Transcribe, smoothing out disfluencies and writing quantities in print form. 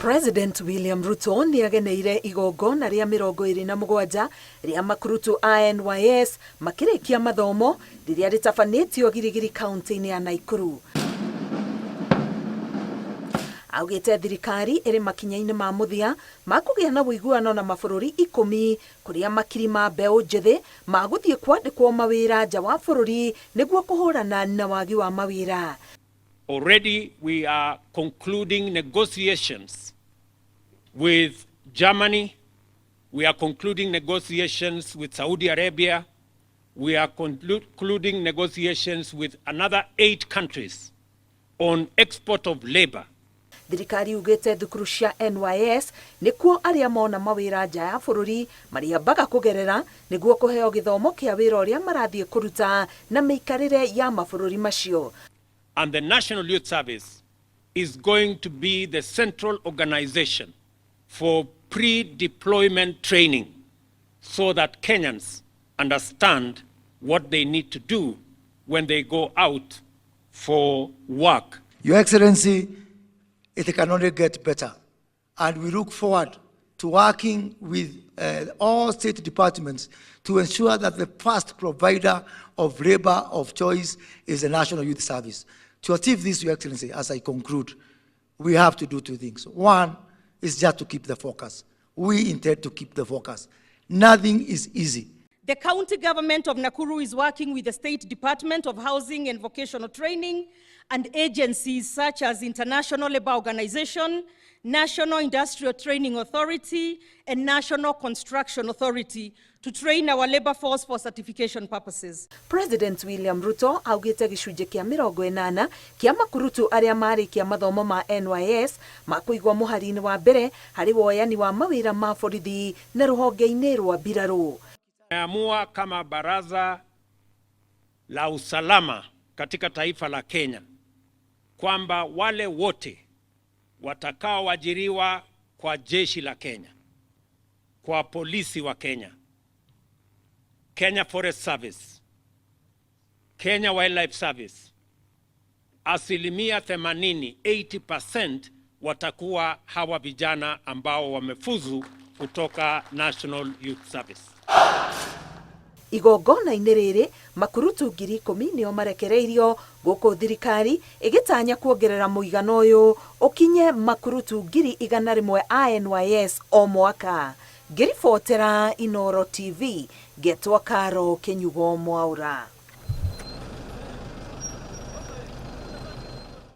President William Ruto nĩ ageneire igongona rĩa 27 rĩa makurutu a NYS makĩrĩkia mathomo rĩrĩa rĩtabanĩtio Girigiri kaunti-inĩ ya Naikuru. Augĩte thirikari ĩrĩ makinya-inĩ ma mũthia ma kũgĩa na ũiguano na mabũrũri 10 kũrĩa makiri ma mbeũ njĩthĩ magũthiĩ kwandĩkwo mawĩra nja wa bũrũri nĩguo kũhũrana na wagi wa mawĩra. Already we are concluding negotiations with Germany, we are concluding negotiations with Saudi Arabia, we are concluding negotiations with another 8 countries on export of labor. Thirikari yugĩte thukuru cia NYS nĩkuo arĩa mona mawĩra nja ya bũrũri marĩambaga kũgerera nĩguo kũheo gĩthomo kĩa wĩra ũrĩa marathiĩ kũruta na mĩikarĩre ya mabũrũri macio. And the National Youth Service is going to be the central organization for pre-deployment training so that Kenyans understand what they need to do when they go out for work. Your Excellency, it can only get better. And we look forward to working with all state departments to ensure that the first provider of labor of choice is the National Youth Service. To achieve this, Your Excellency, as I conclude, we have to do 2 things. One is just to keep the focus. We intend to keep the focus. Nothing is easy. The county government of Nakuru is working with the State Department of Housing and Vocational Training and agencies such as International Labour Organization, National Industrial Training Authority, and National Construction Authority to train our labor force for certification purposes. President William Ruto augĩte gĩcunjĩ kĩa 80 kĩa makurutu arĩa marĩkia mathomo ma NYS makũigwo mũhari-inĩ wa mbere harĩ woyani wa mawĩra ma borithi na rũhonge-inĩ rwa mbirarũ. Tumeamua kama baraza la usalama katika taifa la Kenya kwamba wale wote watakaoajiriwa kwa jeshi la Kenya, kwa polisi wa Kenya, Kenya Forest Service, Kenya Wildlife Service, asilimia themanini, 80% watakuwa hawa vijana ambao wamefuzu kutoka National Youth Service. Igongona-inĩ rĩrĩ makurutu 10,000 nĩo marekereirio gũkũ thirikari ĩgĩtanya kuongerera mũigana ũyũ ũkinye makurutu 100,000 a NYS o mwaka. Ngĩribotera Inooro TV, ngetwo Karo Kĩnyugo Mwaura.